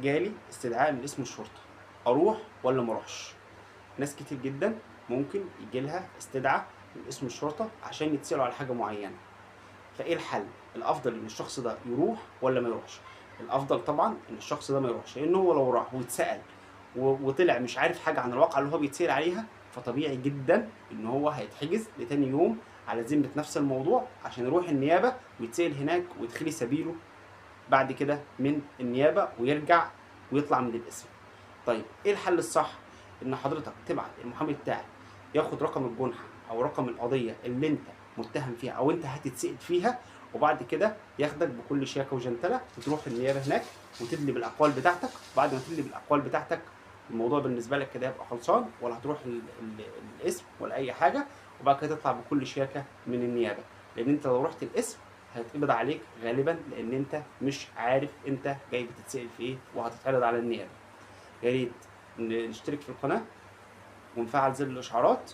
جالي استدعاء من قسم الشرطة، اروح ولا ما اروحش؟ ناس كتير جدا ممكن يجي لها استدعاء من قسم الشرطة عشان يتسالوا على حاجة معينة. فايه الحل؟ الافضل ان الشخص ده يروح ولا ما يروحش؟ الافضل طبعا ان الشخص ده ما يروحش، لان هو لو راح واتسال وطلع مش عارف حاجة عن الواقعة اللي هو بيتسال عليها، فطبيعي جدا ان هو هيتحجز لتاني يوم على ذمه نفس الموضوع عشان يروح النيابة ويتسال هناك ويتخلي سبيله بعد كده من النيابة ويرجع ويطلع من القسم. طيب ايه الحل الصح؟ ان حضرتك تبعت المحامي بتاعك ياخد رقم الجنحه او رقم القضية اللي انت متهم فيها او انت هتتسال فيها، وبعد كده ياخدك بكل شياكه وجنتله وتروح النيابة هناك وتدلي بالاقوال بتاعتك. بعد ما تدلي بالاقوال بتاعتك الموضوع بالنسبة لك كده يبقى خلصان، ولا هتروح القسم ولا اي حاجة، وبعد كده تطلع بكل شياكه من النيابة. لان انت لو رحت القسم هيتقبض عليك غالبا، لان انت مش عارف انت جاي بتتسال في ايه وهتتعرض على النيابة. يا ريت نشترك في القناة ونفعل زر الاشعارات.